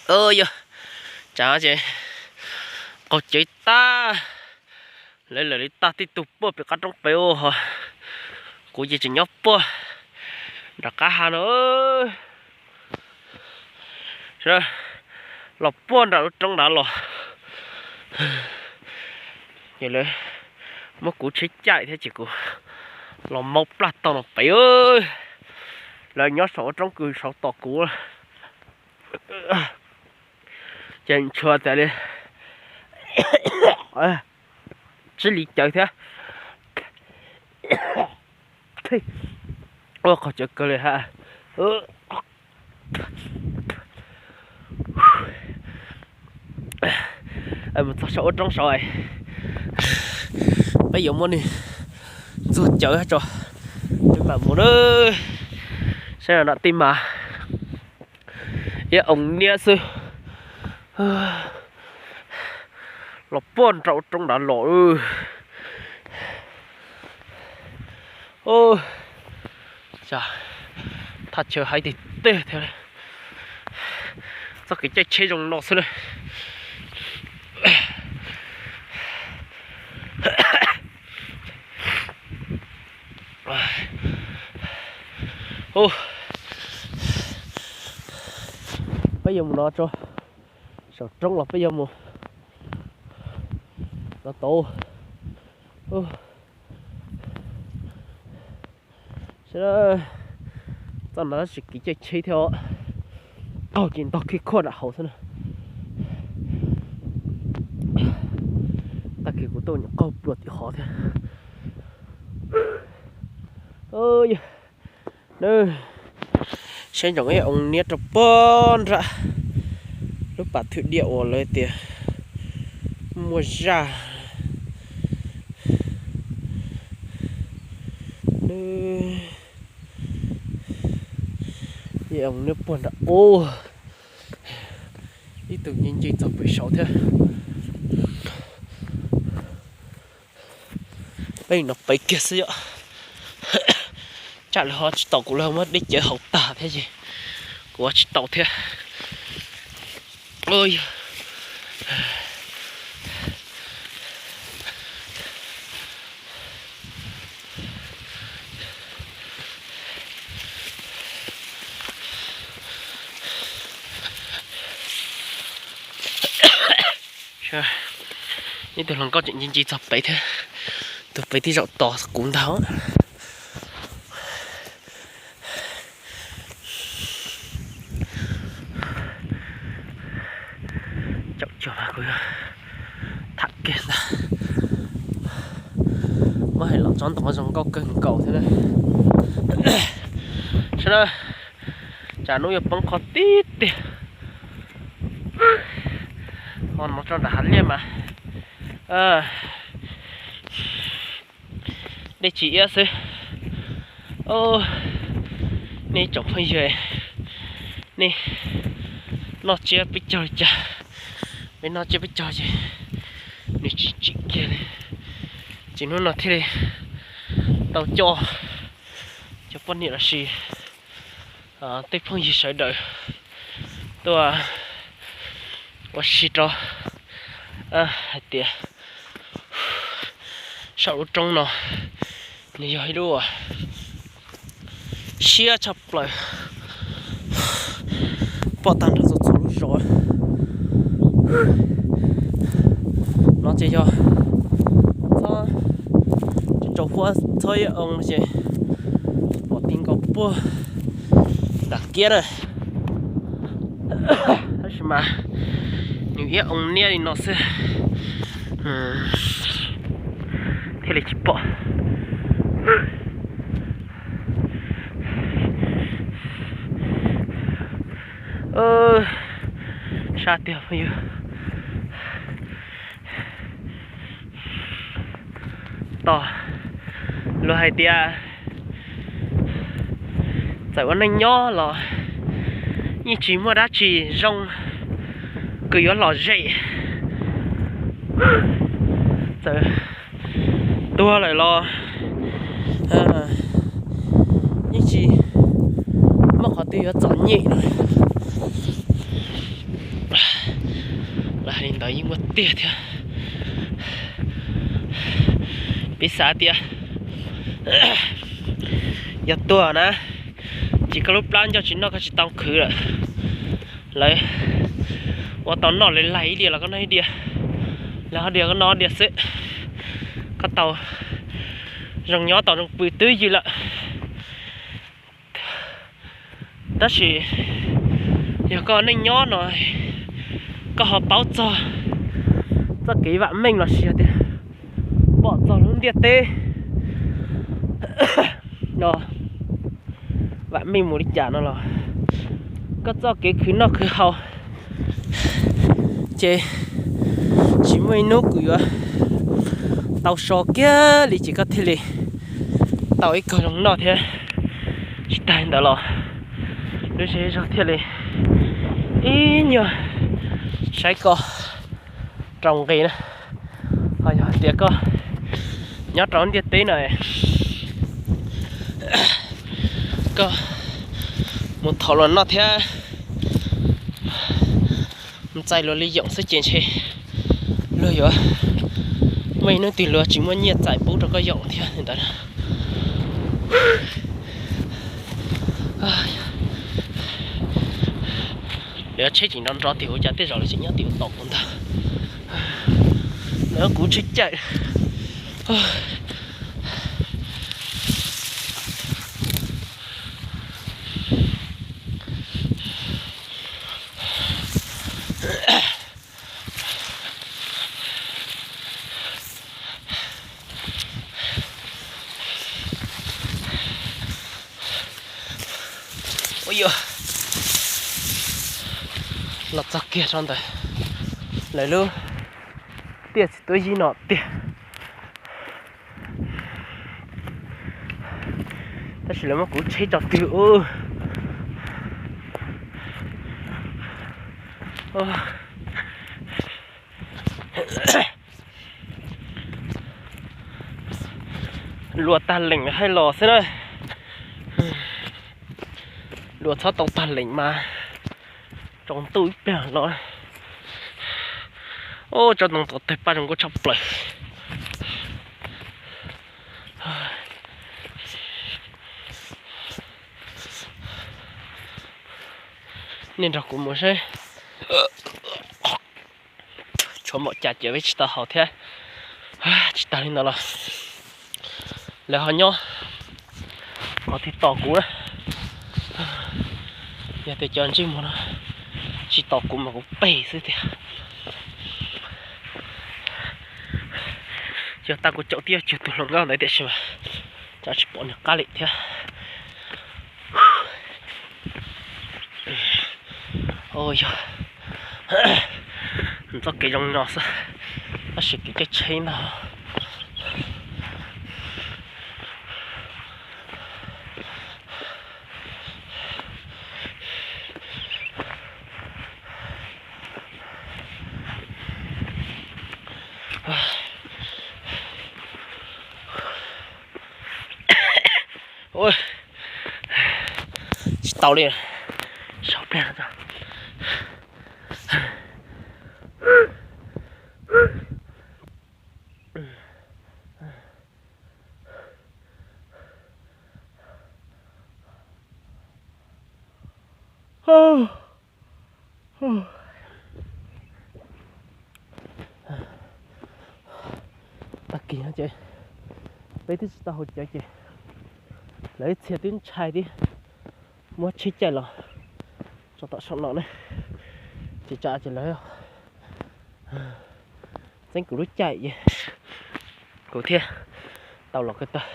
Yog, tsam ces qaug cev tag, lawv lawm li tag tib tug puag pem qab roob pem ua ho, kuv ces tseem nyob puag nram qab hav no. Los puag nram lub roob nrad los, ces lawv muab kuv tsheb caij thiab ces kuv los maub plaj tau no pem. Lawv nyob saum ua roob kws saud tos kuv. Ces ntshua tas li, tsib li cawv thiab. Ua qaug cawv kawg li ha. Mus txog saum ua roob saud, peb yuav muab nws ntxuag cawv tso, peb mam mus na. Saib no tej mas ib oo niab xwb, los puag nram ua roob nrad los. Thaj chaw haib tiag tiag thiab, txoj kev caij tsheb zoo no xwb na. Peb yuav mus no tso, saum roob los peb yuav mus no tau. Txoj no tab sis kev caij tsheb thiab, qaug ces ntog khij khuaj nram hauv xwb na. Tag kis kuv tuaj nyuam qaug plua tim hov thiab. Saib ntsoov ib oo niab rau puag nram lub pas thwm diam uas lawv tias muaj zaj. Ib oo niab puag nram ub, ib tug nce nce txog pem saud thiab. Peb no pem kiag xwb yom. Tsam lawv ho tsis tau kuv, lawv muab dej cawv haus tag thiab ces kuv ho tsis tau thiab. Ib tug hluas nkauj tseem nce nce txog pem thiab, tus pem tib zaum tos kuv ntag. Caum cuag mas kuv yuav tham kiag ntag. Muab hais los tsob ntoo zoo nkauj kawg nkaus thiab na. Saib na, tsam hnub yuav poob qho tib tiag. Ho no tso nram hav liaj mas dej tsis iab xwb. Nej tsoom phooj ywg, nej noj tsiab peb caug li cas? Peb noj tsiab peb caug ces nws tsis tsim kiag li. Ces hnub no thiaj li tau coj cov poj niam los sis tej phooj ywg sawv daws tuaj ua si rau hais tias saum lub roob no nws yog ib lub siab tshaj plaws pom tag nrho txhua txhua lub zos. No ces yog txhob, tsis tsaus huab txhob ib oo ces pom ti nkaus puag nram kiab na. Tab sis mas nws ib oo niab li no xwb thiaj li tsis pom. Sab tiag phooj ywg. Tos luag hais tias txawm ua neej nyob los yeej tsis muaj dab tsi zoo kws yuav lom zem. Txawm tuag lawm los yeej tsis muaj qhov twg yuav txom nyem no. Yeej muaj tiag thiab. Piv xav tias yog tuag na, ces koj lub plab ncauj tsis noj koj tsis tau khwv lawm. Lawv ua tau noj lawv laig ib diav los koj noj ib diav, lawv ob diav koj noj ob diav xwb. Koj tau zoo nyob tau zoo pw twb ywm lawm. Tab sis yog koj neej nyob no, koj ho paub txog txoj kev vam meej los sis yog tias pom txog lub ntiaj teb no vam meej mus li cas no los, koj txoj kev khwv noj khwv haus ces tsis muaj ib hnub kuv yuav tau so kiag li ces koj thiaj li tau ib kog zoo noj thiab. Tsis tas li ntawd los lub zej zog thiaj li ib nyuag saib koj rau nqi na. Ho yog tias koj nyob rau ntiaj teb no, koj mus thov luag noj thiab mus txais luag li yoom xwb ces ntshe luag yuav muaj ib hnub twg luag tsis muaj nyiaj txais pub rau koj yoom thiab li ntawd. Lawv tsheb tseem nrov nrov tiag, ua cas tej zaum lawv tseem nyob tim ub tos kuv ntag. Lawv kuv tsheb caij. Ua yog los txog kiag rau ntawm lawv lub tiaj txiv tuab yib no tiag, tab sis lawv muab kuv tsheb tso twg ub. Luag tag leem hais los xwb na. Luag txhob tau tag leem mas tsaus ntuj ib pliag los. Ub, tsob ntoo tom tawg paj zoo nkauj tshaj plaws. Nej nrog kuv mus seb tshuav npaum cas ces peb tsis tau haus thiab. Tsis tas li ntawd los lawv ho nyob qhov twg tos kuv na. Yog tias cov ntsej muag no tsis tos kuv mas kuv pem xwb tiag. Yog tag kuv caum twb yuav cuag tus hluas nkauj ntawd tiam sis mas cas tsis pom nws qab li thiab. Yog txoj kev zoo no xwb, tab sis kev caij tsheb ntag. Tsis tau li, sau pliag. Tag kis no ces peb twb tsis tau haus cawv ces lawv ib txhia twb ntshai thiab, muab tsheb caij los tso tom saum no ne, ces tsam ces lawv txeeb kuv lub caij ces kuv thiaj tau los ko taw.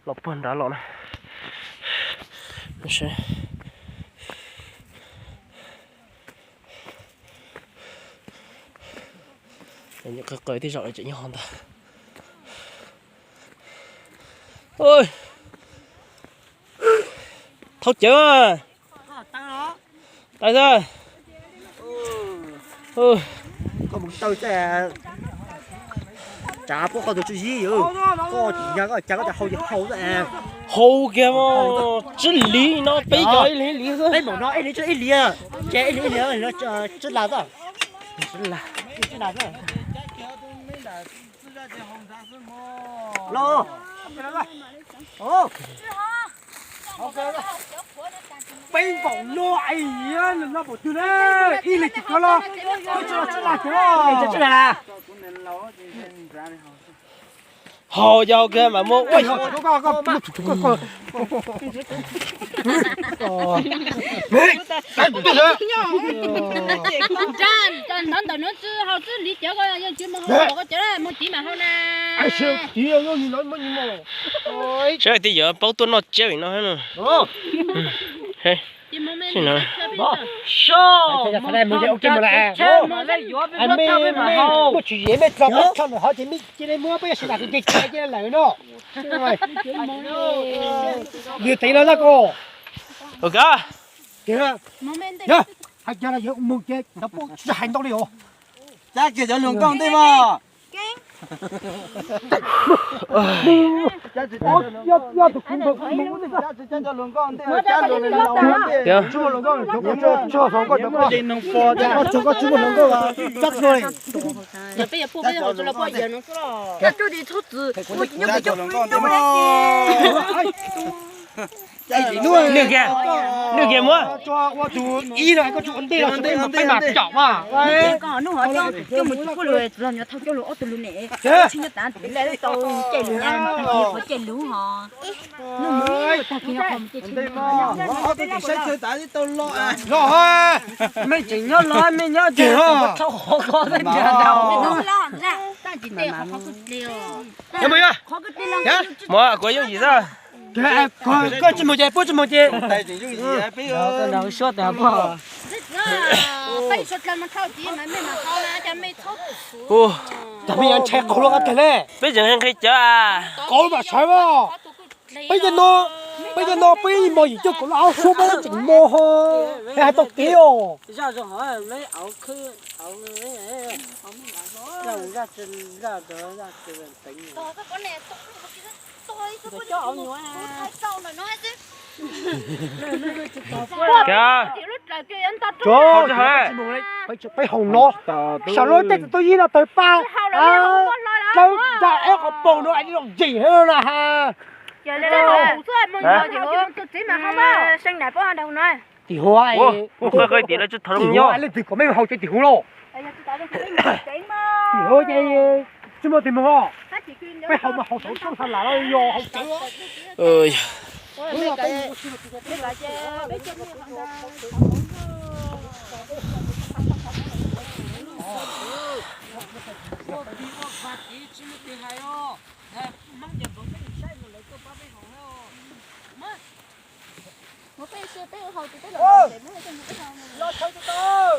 Los puag nrad los na. Qw qw tej zaum tseem nyob hauv ntag. Thauj cawv. Tais xwb. Koj mus taw, tais, Tsav puab qhov twg tsi yig yom. Koj tsis nyag koj cas koj cas hau ces hau xwb. Hau kiag mas tsib hlis no peb cov ib hlis ib hlis xwb. Peb npaum no ib hlis tsib ib hlis, ces ib hlis ib hlis tsib las xwb. Tsib las xwb. Los. Peb npaum no es no npaum twg ne, ib hlis tsis koj los, peb tsis los tsib las cov. Tsib las. Hau yau kiag mas muab ua. Ntawd ntawm no tsis hau tsis hliv cov ko, yeej tsis mus hau koj cov, mus tiv mas hau na. Sawv daws twb yuav paub tuaj noj tsiab vim no. Muaj tswv yim mej tso mej tso lawm hov ces mej cia li muab peb yog sawv daws tus ces cia li lawm no. Nws tev los zaj ko. Yog hais cas los yuav mus ces cov pub tsis hais ntau li os. Cab kiag cov hluas nkauj ntej mog. Yog tus kuv tsis muaj hluas nkauj, cab hluas nkauj, cab hluas nkauj, cab hluas nkauj. Nws kiag, nws kiag muab. Ua tus ib no koj tsis ua ntej los peb mam pom mas. Coj mus tsis kuj lus, los nyob thauj coj lus ob tug lus ne. Tsis nyob tas tau caij lus, qhov caij lus ho. Los, mej tseem nyob los mej nyob ces thauj qhov ko. Muab kuv yooj yim xwb. Koj tsis mus ces puab tsis mus ces. Ua, cas mej yuav ntshai qauv luaj qab tag le. Peb tseem nqhis cawv. Qauv mam sawv os. Peb cov no, peb cov no peb mos yim coj kaum lab suab peb tseem mos ho. Hais tau kev os. Peb haus no, saum lub caij txog tub yib no tawg paj, dlawb nra eb qhov paus no es lom zem heev no na ha. Tim huv, tim huv, leej twg kom mej haus ces tim huv lauj. Tim huv ces tsis muaj tim huv os. Peb haus mas haus saum toj ha lam los yog haus cawv. Los chaw tau.